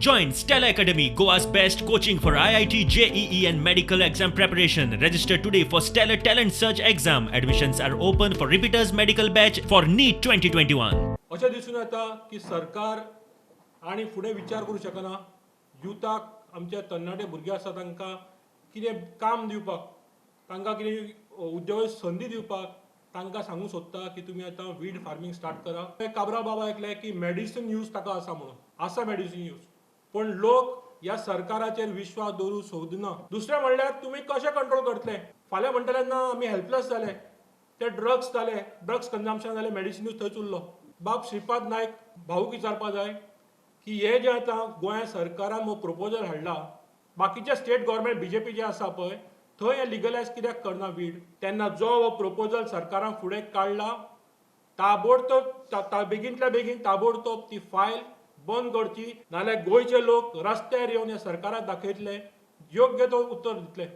Join Stellar Academy, Goa's best coaching for IIT, JEE, and medical exam preparation. Register today for Stellar Talent Search exam. Admissions are open for repeaters medical batch for NEET 2021. अशें दिसून येता की सरकार आनी फुडें विचार करूं शकना युथाक. आमचे तरणाटे भुरगे आसा, तांकां कितें काम दिवपाक, तांकां कितें उद्योग संदी दिवपाक, तांकां सांगूंक सोदता की तुमी आतां वीड फार्मींग स्टार्ट करा. काब्राल बाबा आयकलें की मेडिसीन यूज ताका आसा म्हणून आसा मेडिसीन यूज, पूण लोक ह्या सरकाराचेर विश्वास दवरूंक सोदना. दुसरें म्हणल्यार तुमी कशें कंट्रोल करतले? फाल्यां म्हणटले ना, आमी हेल्पलेस जाले, ते ड्रग्स जाले, ड्रग्स कंजम्पशन जालें, मेडिसिनूच थंयच उरलो. बाब श्रीपाद नायक भाऊक विचारपा जाय की हे जे आतां गोंया सरकारान हो प्रपोजल हाडला, बाकीचे स्टेट गव्हर्मेंट बीजेपी जे आसा पळय, थंय हें लिगलायज कित्याक करना वीड? तेन्ना जो हो प्रपोजल सरकारान फुडें काडला, ताबडतोब, बेगीनतल्या बेगीन ताबडतोब ती फायल बंद करची, नाल्यार गोंयचे लोक रस्त्यार येवन ह्या सरकाराक दाखयतले, योग्य तो उत्तर दितले.